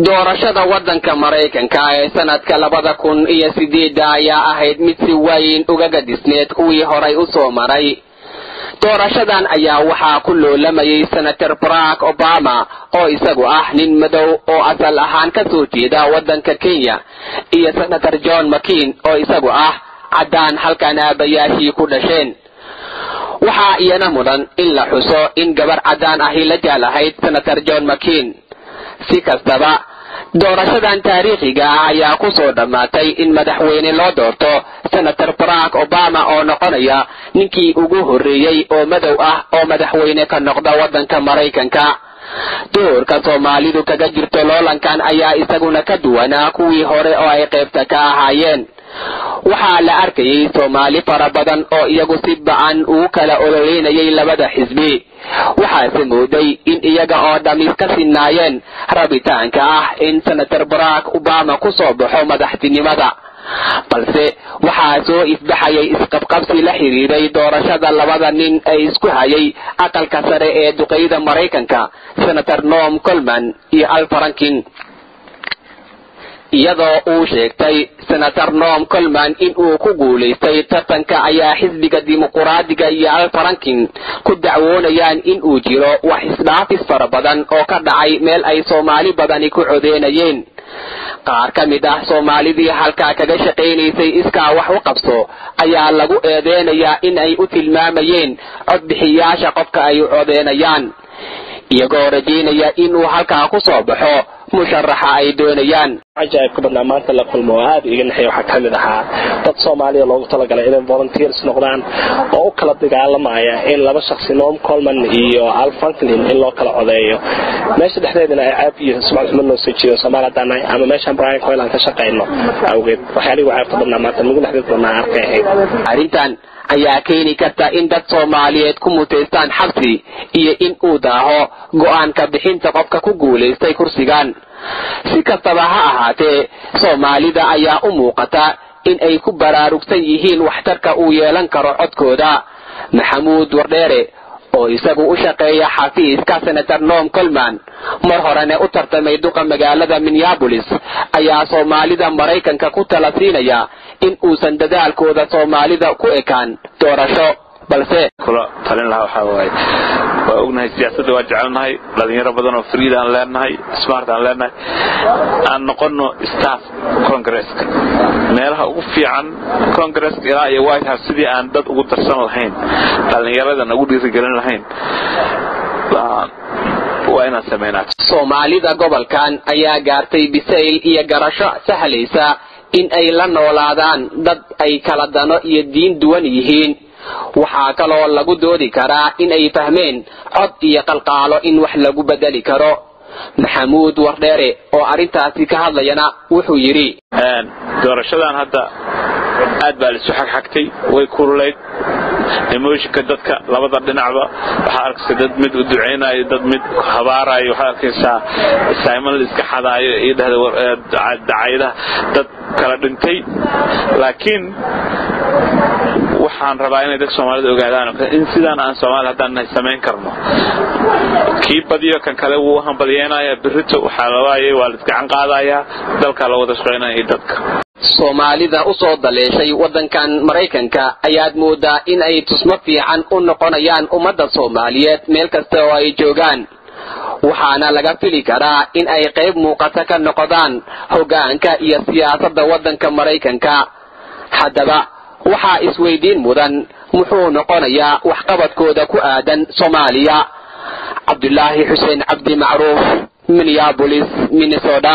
Doorashada waddanka Maraykanka ee sanadka 2008 ayaa ahayd mid si weyn uga gadisneed kuwii horay u soo maray. Doorashadan ayaa waxaa ku loolamayay Senator Barack Obama oo isagu ah nin madow oo asal ahaan ka soo jeeda waddanka Kenya, iyo Senator John McCain oo isagu ah caddaan halkan aabayaashii ku dhasheen. Waxaa iyana mudan in la xuso in gabar caddaan ahi la jaalahayd Senator John McCain. Si kastaba, doorashadan taariikhiga ah ayaa ku soo dhammaatay in madaxweyne loo doorto Senator Barack Obama oo noqonaya ninkii ugu horreeyey oo madow ah oo madaxweyne ka noqda waddanka Maraykanka. Doorka Soomaalidu kaga jirto loolankan ayaa isaguna ka duwanaa kuwii hore oo ay qaybta ka ahaayeen. Waxaa la arkayay Soomaali fara badan oo iyagu si ba'an ugu kala ololeynayay labada xisbi, waxaase mooday in iyaga oo dham iska sinaayeen rabitaanka ah in Senator Barack Obama ku soo baxo madaxtinimada. Balse waxaa soo ifbaxayay isqabqabsi la xiriiray doorashada labada nin ee isku hayay aqalka sare ee duqeyda Maraykanka, Senator Norm Coleman iyo Al Franken, iyadoo uu sheegtay Senator Norm Coleman in uu ku guulaystay tartanka ayaa xisbiga Dimuquraadiga iyo Al Franken ku dacwoonayaan in uu jiro wax isdhaafis fara badan oo ka dhacay meel ay Soomaali badani ku codeynayeen. Qaar ka mid ah Soomaalidii halkaa kaga shaqaynaysay iskaa wax u qabso ayaa lagu eedeynayaa in ay u tilmaamayeen codbixiyaasha qofka ay u codeynayaan, iyagoo rajaynaya inuu halkaa ku soo baxo musharaxa ay doonayaan. Cajaa'ibka badnaa maanta la kulmo oo aada iga naxaya waxaa ka mid ahaa dad Soomaaliya loogu talagalay inay volunteers noqdaan oo u kala dagaalamaya in laba shakhsi, Norm Coleman iyo Al Franklin, in loo kala codeeyo, meesha dhexdeedana ay ceeb iyo sumcad xumo noo soo jiido Soomaali haddaan nahay ama meeshaan Brian Coyle aan ka shaqayno awgeed. Waxyaalihii ceebta badnaa maanta nagu dhexdeed badnaa arkay ahayd. Arrintan ayaa keeni karta in dad Soomaaliyeed ku mutaystaan xabsi iyo in uu daaho go'aanka bixinta qofka ku guulaystay kursigan. Si kastaba ha ahaatee, Soomaalida ayaa u muuqata in ay ku baraarugsan yihiin waxtarka uu yeelan karo codkooda. Maxamuud Wardheere oo isagu u shaqeeya xafiiska Senator Norm Coleman, mar horena u tartamay duqa magaalada Minneapolis, ayaa Soomaalida Maraykanka ku tala siinaya in uusan dadaalkooda Soomaalida ku ekaan doorasho, balse kula talin lahaa waxaa waaye, waa ognahay siyaasadda waa jecelnahay, dhalinyaro badan oo friid aan leenahay, smart aan leenahay, aan noqono staff congresska, meelaha ugu fiican congresska ilaa iyo White House, sidii aan dad ugu darsan lahayn, dhallinyaradan ugu dhiirigelin lahayn waa inaan samaynaa. Soomaalida gobolkan ayaa gaartay bisayl iyo garasho sahlaysa in ay la noolaadaan dad ay kala dano iyo diin duwan yihiin. Waxaa kaloo lagu doodi karaa in ay fahmeen cod iyo qalqaalo in wax lagu bedeli karo. Maxamuud Wardheere oo arrintaasi ka hadlayana wuxuu yidhi: Doorashadan hadda aad baa laisu xagxagtay, way kululayd emotionka dadka labada dhinacba. Waxaa arkaysa dad mid u ducaynayo, dad mid habaarayo, waxaad arkaysaa simon la iska xadaayo iyo dhahda dacayadaha, dad kala dhintay. Laakiin waxaan rabaa inay dadka Soomaalida ogaadaan in sidaan aan Soomaali haddaan nahay samayn karno. Kii badiyo kan kale wuu hambalyeynaya, berrito waxaa lawaayay waa la isgacan qaadayaa, dalkaa la wada shaqaynaya iyo dadka. Soomaalida u soo daleeshay waddankan Maraykanka ayaad moodaa in ay tusmo fiican u noqonayaan ummadda Soomaaliyeed meel kasta oo ay joogaan, waxaana laga fili karaa in ay qayb muuqata ka noqdaan hoggaanka iyo siyaasadda waddanka Maraykanka. Haddaba waxaa isweydiin mudan, muxuu noqonayaa waxqabadkooda ku aadan Soomaaliya? Cabdulaahi Xuseen Cabdi Macruuf, Minneapolis, Minnesota.